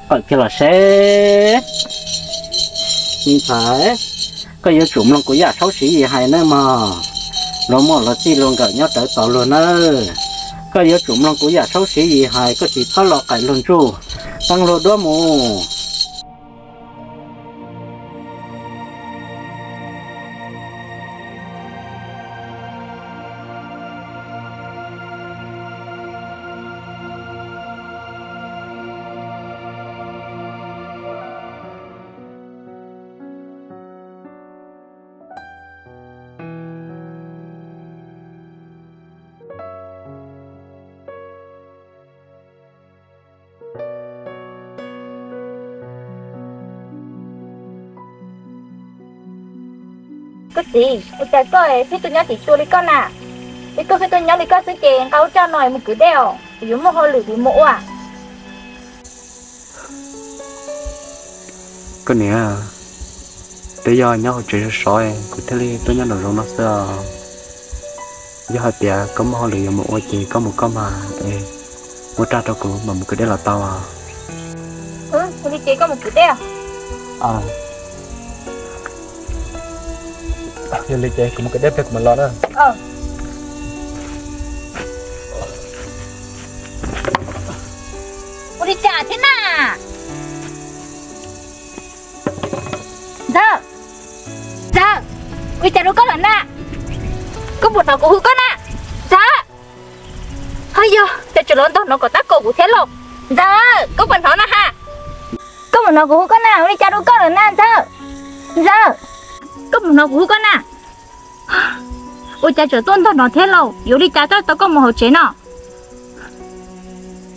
Qawm kiag los seb. Me ntxhais, koj yuav tsum mloog kuv yam saub siv yim hais nawb mog. Luag muaj luag txij luag nkawm nyob rawv tau luag nawb. Koj yuav tsum mloog kuv yam saub siv yim hais, koj tsis txhob los qaim luag ntsuj, teeb luag duab mus. Koj txiv, ua cas koj thiaj tuaj nyob tim tua li koj na? Es koj thiaj tuaj nyob li koj xwb ces nqa lub raj no mus kwv dej os, kuv yuav muaj hauj lwm kuv mus ua. Koj niam, twb yog nyob hauv tsev sov sov kuv thiaj li tuaj nyob nraum zoov no xwb os. Yog hais tias koj muaj hauj lwm yuav mus ua ces koj mus koj mas, es muab raj rau kuv mam mus kwv dej los tau. Ua li ces koj mus kwv dej. Yog li ces kuv mus kwv dej pliag kuv mam los na. Ua li cas thiab na? Ntxawg, Ntxawg, ua li cas rau koj lawm na? Koj puas hnov kuv hu koj na? Ntxawg, ho yog cas tseem los ntog no kom tab kaum kuv thiab lauj? Ntxawg, koj puas hnov na ha? Koj puas hnov kuv hu koj na? Ua li cas rau koj lawm na Ntxawg? Ntxawg, koj puas hnov kuv hu koj na? Ua cas tseem tuaj ntog no thiab lauj? Yuav ua li cas coj tau koj mus hauv tsev no?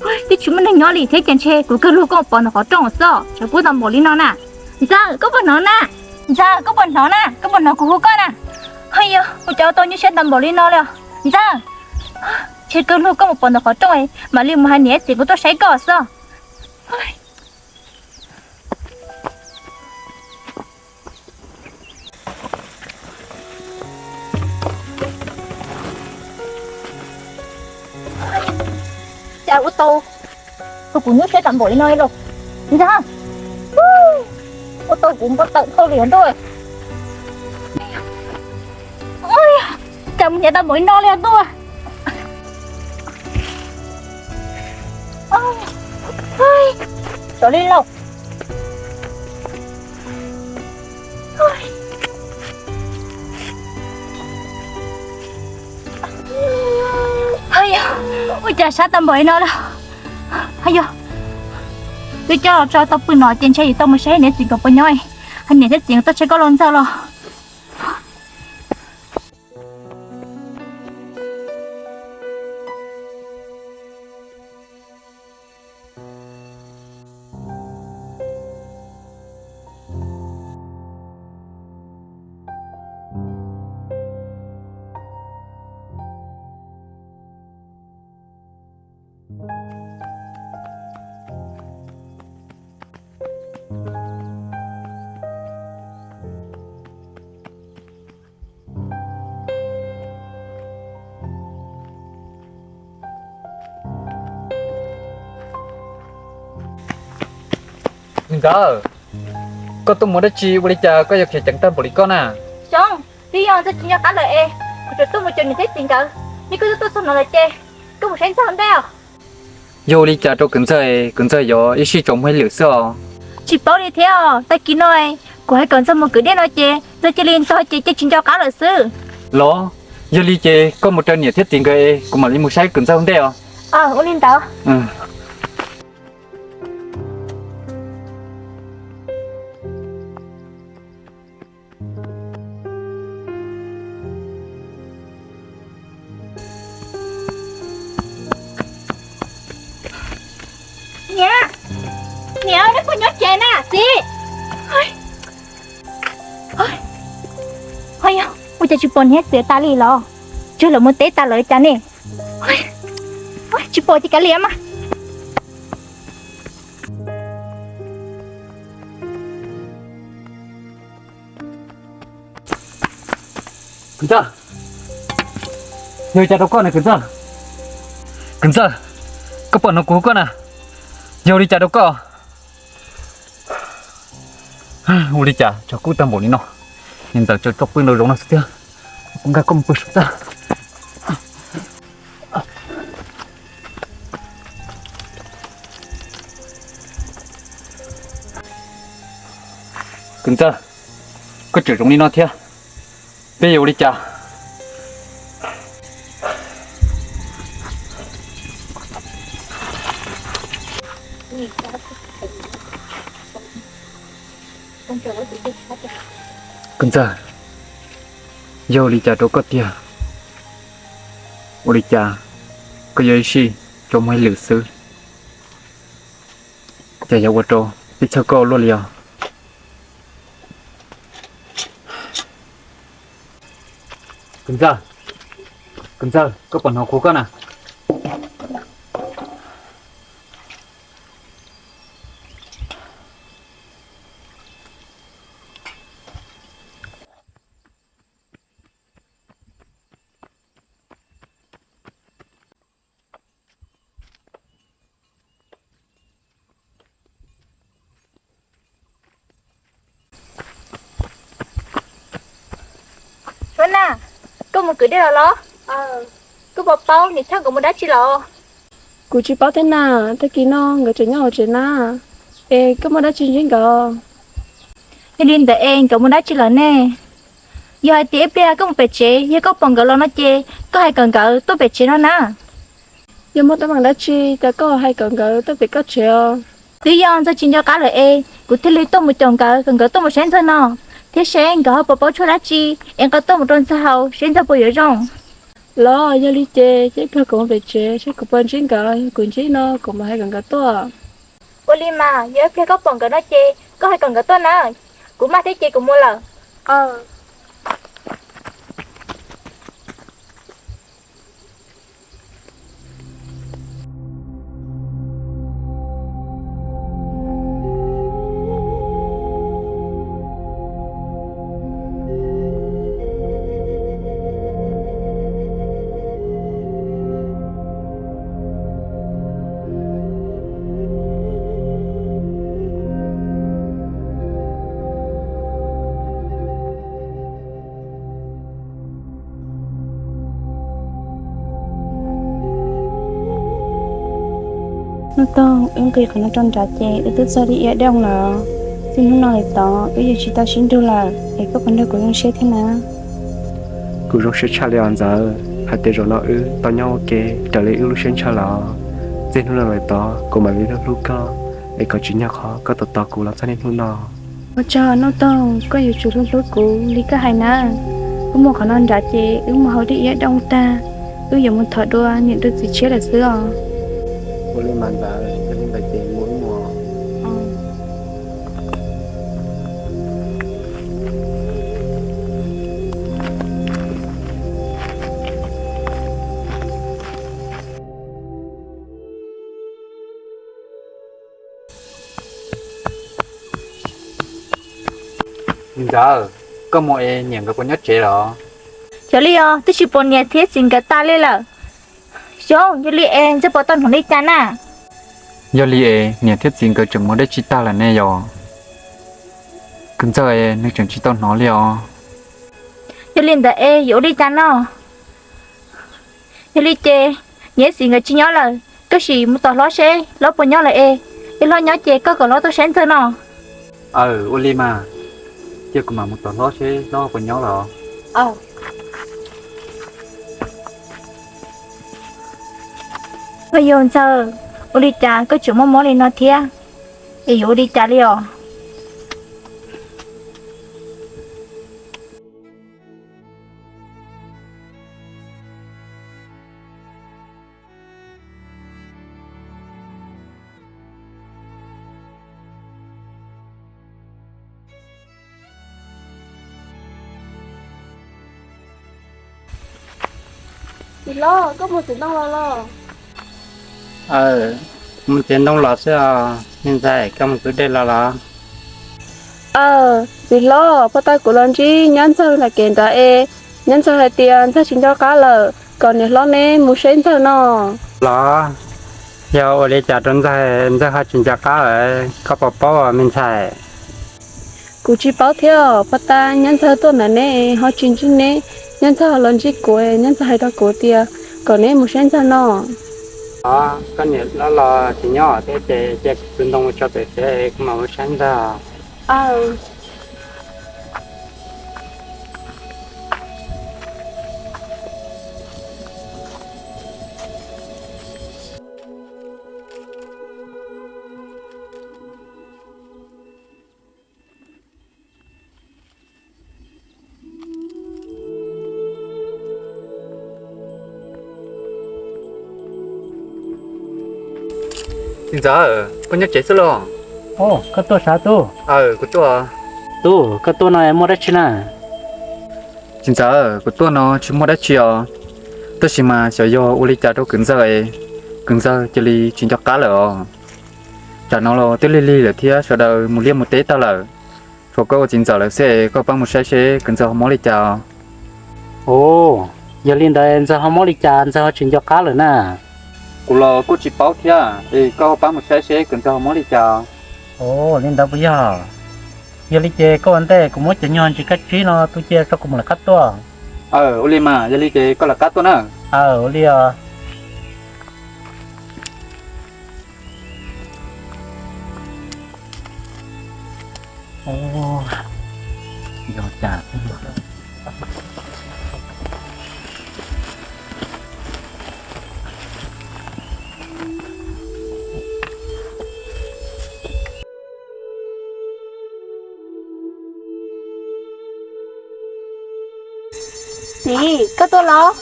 Twb tsis muaj neeg nyob li thiab ces ntshe kuv kawg luag koj pov ntawm qhov rooj xwb, tsam kub tau npaum li no na. Ntxawg, koj puas hnov na? Ntxawg, koj puas hnov na? Koj puas hnov kuv hu koj na? Ho yog ua cas tau nyuaj siab tau npaum li no li os? Ntxawg, ntshe kawg luag koj mus pov ntawm qhov rooj, mam li mus hais niam txiv kuv tuaj saib koj xwb. Cas ua tau, kuv nyuaj siab tau npaum li no lauj. Ntxawg, ua tau kuv npau taws dhau li ntuj. Cas mus nyiam tau npaum li no li ntuj. Tau li lauj. Ua cas sab tau npaum li no lawm. Yog twb coj los tso tau pw no ces ntshe yuav tau mus saib niam txiv nkawd puas nyob, hais niam thiab txiv nkawd tuaj saib koj los Ntxawg los. Ntxawg, koj tuaj mus dab tsi ua li cas koj yuav khiav ceev tag npaum li koj na? Xyoo, twb yog Ntxawg tsis nco qab lawm es kuv tseem tuaj mus caw niam thiab txiv nkawd, yog koj twb tuaj txog no lawm ces koj mus saib Ntxawg ua ntej os. Yog ua li cas rau kwv Ntxawg, kwv Ntxawg yuav ib sij tsaus muag ib lwm xwb os. Tsis paub li thiab os, tag kis no kuv hais kom Ntxawg mus kwv dej no ces Ntxawg cia li ntog ces cia tsis nco qab lawm xwb. Los, yog li ces koj mus raws niam thiab txiv nkawd es kuv mam li mus saib kwv Ntxawg ua ntej os. Ua li ntawd. Niam, niam, neb puas nyob tsev na txiv? Ho yog ua cas tsis pom niam txiv tas li los? Tsawg lawv mus teb tas lawm cas ne? Tsis pom ces kav liam mas. Kwv Ntxawg, yog li cas rau koj na kwv Ntxawg? Kwv Ntxawg, koj puas hnov kuv hu koj na? Yog li cas rau koj? Ua li cas tshav kub tag npaum li no, niam ntxawm tseem tso pw nraum zoov no xwb thiab. Kuv nkag koj mus pw saum txaj. Kwv Ntxawg, koj tseem zoov li no thiab, peb yuav ua li cas? Kwv Ntxawg, yog ua li cas rau koj tiag? Ua li cas koj yuav ib sij tso muag ib lwm xwb? Cas yog ua rau peb txhawj koj luaj li os? Kwv Ntxawg, Kwv Ntxawg, koj puas hnov kuv koj na? Suab na, koj mus kwv dej los los? Koj puas paub niam Thoj nkawd mus dab tsi lawm? Kuv tsis paub thiab na, tag kis no nkawd tseem nyob hauv tsev na. Es koj muaj dab tsi ntsib nkawd? Yog li ntawd es nkawd mus dab tsi lawm ne? Yog hais tias ib pliag koj mus pem tsev, yog koj pom nkawd los no ces koj hais kom nkawd tuaj pem tsev no na. Yog muaj teeb meem dab tsi ces koj hais kom nkawd tuaj pem koj tsev os. Twb yog Ntxawg tsis nco qab lawm es kuv thiaj li tuaj mus caum nkawd kom nkawd tuaj mus saib Ntxawg no, thiab seb nkawd ho puas paub tshuaj dab tsi es nqa tuaj mus rau Ntxawg haus seb Ntxawg puas yuav zoo. Los yog li ces ib pliag kuv mus pem tsev seb kuv puas ntsib nkawd, yog kuv ntsib no kuv mam hais kom nkawd tuaj. Ua li mas yog ib pliag koj pom nkawd no ces koj hais kom nkawd tuaj na. Kuv maj thiab ces kuv mus lawm. Nuj Toog, wb nqis qhov no rau nrad ces wb twb txog li ia doo lawm. Txij hnub no lawm tod wb yuav tsis tau sib nrug lawm es koj puas nrog kuv zoo siab thiab na? Kuv zoo siab tshaj li os Ntxawm, hais tias zaum no wb tau nyob ua ke raws li wb lub siab ntshaw lawm. Txij hnub no lawm tod kuv mam li hlub hlub koj es kom tsim nyog qhov koj tos tos kuv los txog niaj hnub no. Ua tsaug Nuj Toog, koj yuav tsum hlub hlub kuv li koj hais na. Wb mus qhov no nrad ces wb mus haus dej ia doo tag, wb yuav mus thov dua niam dua txiv tshiab lawm xwb os. Ua li mas Ntxawm, yog li ntawd ces mus wb mus. Ntxawm, koj mus es niam nkawd puas nyob tsev los? Xyov li os, twb tsis pom niam thiab txiv nkawd tas li lawm. Xyov, yog li es Ntxawg puas tau hnov li cas na? Yog li es niam thiab txiv nkawd tseem mus dab tsi tag lawm ne yom? Kwv Ntxawg es nws tseem tsis tau hnov li os. Yog li ntawd es yuav ua li cas no? Yog li ces niam txiv nkawd tsis nyob lawm, koj sim mus tom hlob seb hlob puas nyob lawm es, yog hlob nyob ces koj kom hlob tuaj saib Ntxawg no. Aw, ua li mas, cia kuv mam mus tom hlob seb hlob puas nyob los. Ua yog Ntxawg, ua li cas koj tseem mob mob li no thiab? Es yuav ua li cas li os? Txiv hlob, koj mus txiv ntoo los los? Mus txiv ntoo los xwb os. Me ntxhais, koj mus kwv dej los los? Aw, txiv hlob, poj tab kuv los ntsib nyab ntxawg lam kev nrad es, nyab ntxawg hais tias ntxawg tsis nco qab lawm, kom niam hlob neb mus saib ntxawg no. Los, yog ua li cas rau ntxawg, ntxawg ho tsis nco qab lawm, koj puas paub me ntxhais? Kuv tsis paub thiab, puag ta nyab ntxawg tuaj ntawm neb ho tsis ntsib neb, nyab ntxawg los ntsib kuv, nyab ntxawg hais rau kuv tias kom neb mus saib ntxawg no. Koj niam los los tsis nyob thiab ces cia kuv tus ntoo mus tso pem tsev kuv mam mus saib ntxawg. Txiv ntxawm, koj nyob tsev xwb los? Koj tuaj sav tub? Kuv tuaj. Tub, koj tuaj no muaj dab tsi na? Txiv ntxawm, kuv tuaj no tsis muaj dab tsi os, tab sis mas xyov yog ua li cas rau kwv ntxawg es kwv ntxawg cia li tsis nco qab lawm os. Tam no los twb lig lig lawm thiab sawv daws mus liaj mus teb tag lawm, tshuav koj ua txiv ntxawm lawm xwb es koj pab mus saib seb kwv ntxawg ho mob li cas. Ua, yog li ntawd ntxawg ho mob li cas ntxawg ho tsis nco qab lawm na? Kuv los kuj tsis paub thiab es koj pab mus saib seb kwv ntxawg ho mob li cas. Ua li ntawd puas yog? Yog li ces koj ua ntej kuv muab cov nyuag ntsis kab tsib no tu cia tso kuv mam li qab tuaj. Aw, ua li mas yog li ces koj lawv qab tuaj na. Aw, ua li os. Txiv, koj tuaj los?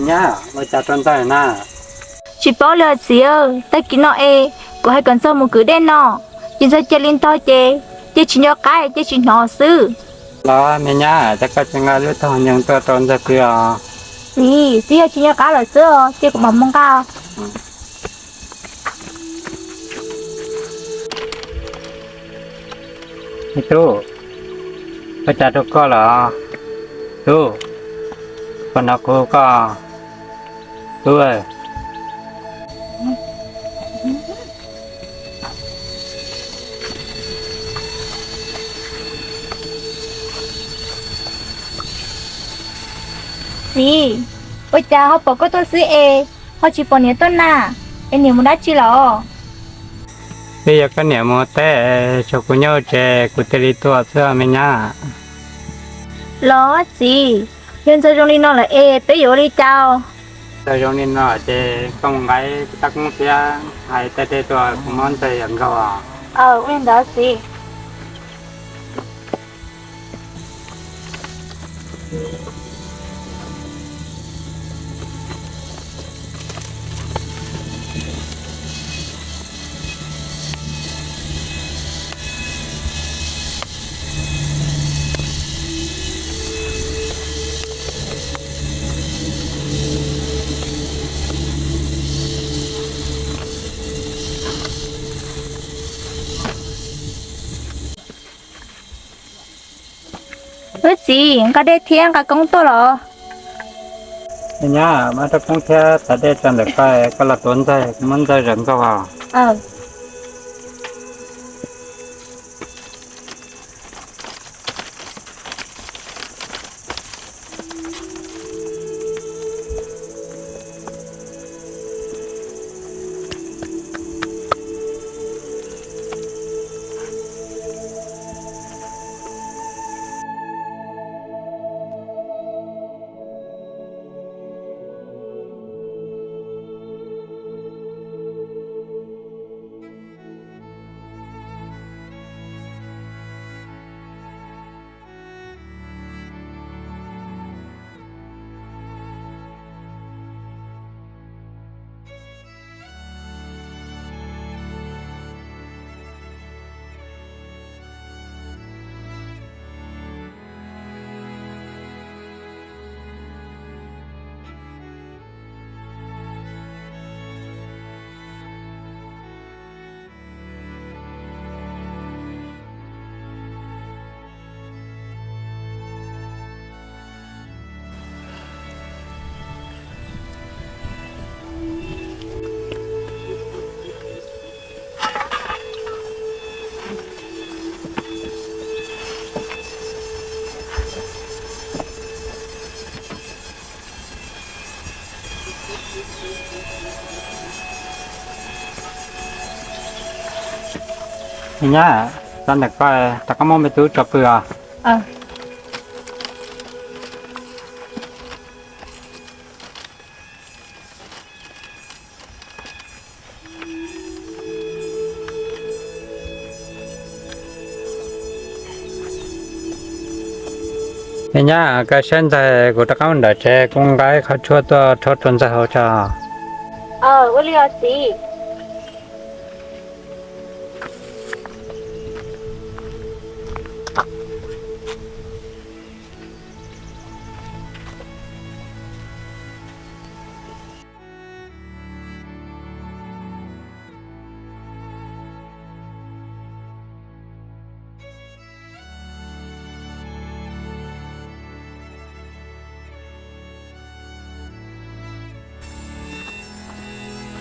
Nyab, ua cas rau ntxawg na? Tsis paub li os txiv, tag kis no es kuv hais kom ntxawg mus kwv dej no, ces ntxawg cia li ntog ces cia tsis nco qab cia tsis hnov xwb. Los me nyab, cas koj tsis nqa lub tog nyees tuaj rau ntxawg kwv os? Txiv, twb yog tsis nco qab lawm xwb os, cia kuv mam mus nqa. Me tub, ua cas rau koj los? Tub, puas hnov kuv hu koj? Tub. Txiv, ua cas ho pom koj tuaj xwb es ho tsis pom niam tuaj na? Es niam mus dab tsi los? Twb yog koj niam mus teb, tshuav kuv nyob tsev kuv thiaj li tuaj xwb me nyab. Los txiv, yog ntxawg zoo li no lawm es peb yuav ua li cas? Ntxawg zoo li no ces koj mus nqa ib tab koob thiab hais tej dej tuaj kuv muab ntxawg zam nkaug os. Aw, ua li ntawd txiv. Wb txiv, nqa dej thiab nqa koob tuaj los? Me nyab, muab tab koob thiab tas dej tso ntawm koj, koj los tuav ntxawg, muab ntxawg zam nkaug os. Nyab, txhob ntawm ko, rov qab muab me tub tso pw os. Nyab, koj saib ntxawg, kuv rov qab mus ntawm tsev, kuv nqa qhov tshuaj tuaj rhaub rau ntxawg haus tso. Ua li os txiv.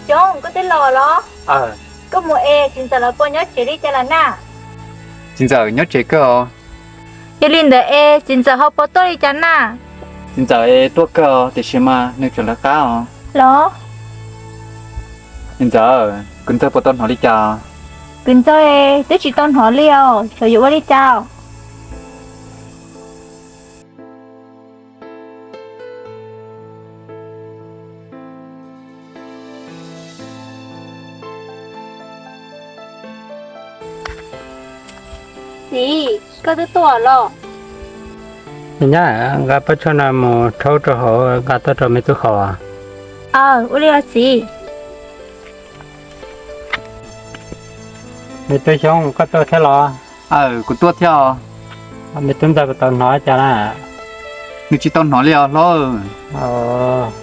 Xyoob, koj twb los los? Koj mus es txiv ntxawm lawv puas nyob tsev li cas lawm na? Txiv ntxawm nyob tsev kawg os. Yog li ntawd es txiv ntxawm ho puas tuaj li cas na? Txiv ntxawm es tuaj kawg os, tiam sis mas nws tseem lawv qab os. Los? Txiv ntxawm, kwv ntxawg puas tau hnov li cas? Kwv ntxawg twb tsis tau hnov li os, xyov yuav ua li cas. Txiv, koj twb tuaj los? Nyab, nqa pob tshuaj no mus rhaub rau hauv, nqa tuaj rau me tub haus. Aw, ua li os txiv. Me tub Xyoob, koj tuaj thiab los? Aw, kuv tuaj thiab os. Me tub ntxawg puas tau hnov cas na? Nws tsis tau hnov li os hlob.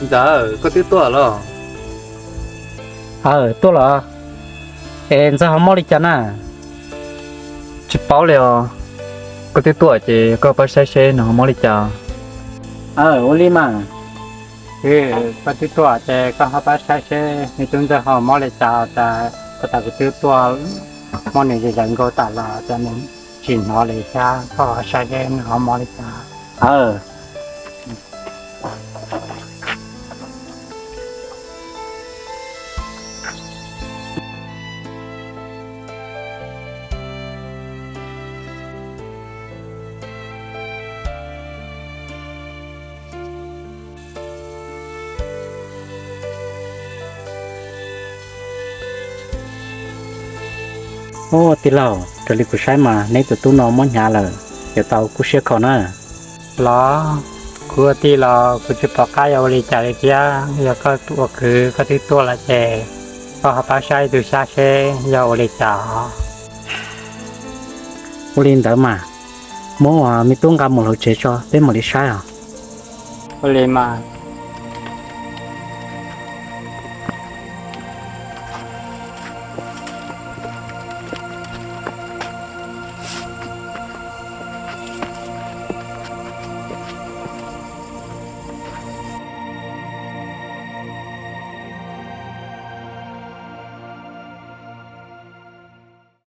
Ntxawm, koj twb tuaj los? Aw, tuaj los. Es ntxawg ho mob li cas na? Tsis paub li os. Koj twb tuaj ces koj pab saib seb nws ho mob li cas. Aw, ua li mas. Koj twb tuaj ces koj ho pab saib seb me tub ntxawg ho mob li cas, tas koj tas kuv twb tuaj muab nws zis zais nkaus tas los cas nws tsis hnov li thiab, koj ho saib seb nws ho mob li cas. Aw. Ua tij laug, raws li kuv saib mas neb tus tub no mob hnyav lawm, yuav tau kub siab kho na. Los, kuv ua tij los kuv tsis pom qab yuav ua li cas li thiab, yog koj ua kwv koj twb tuaj lawm ces koj ho pab saib ib tug xyab seb yog ua li cas. Ua li ntawd mas, muab me tub nqa mus hauv tsev tso peb mam li saib os. Ua li mas.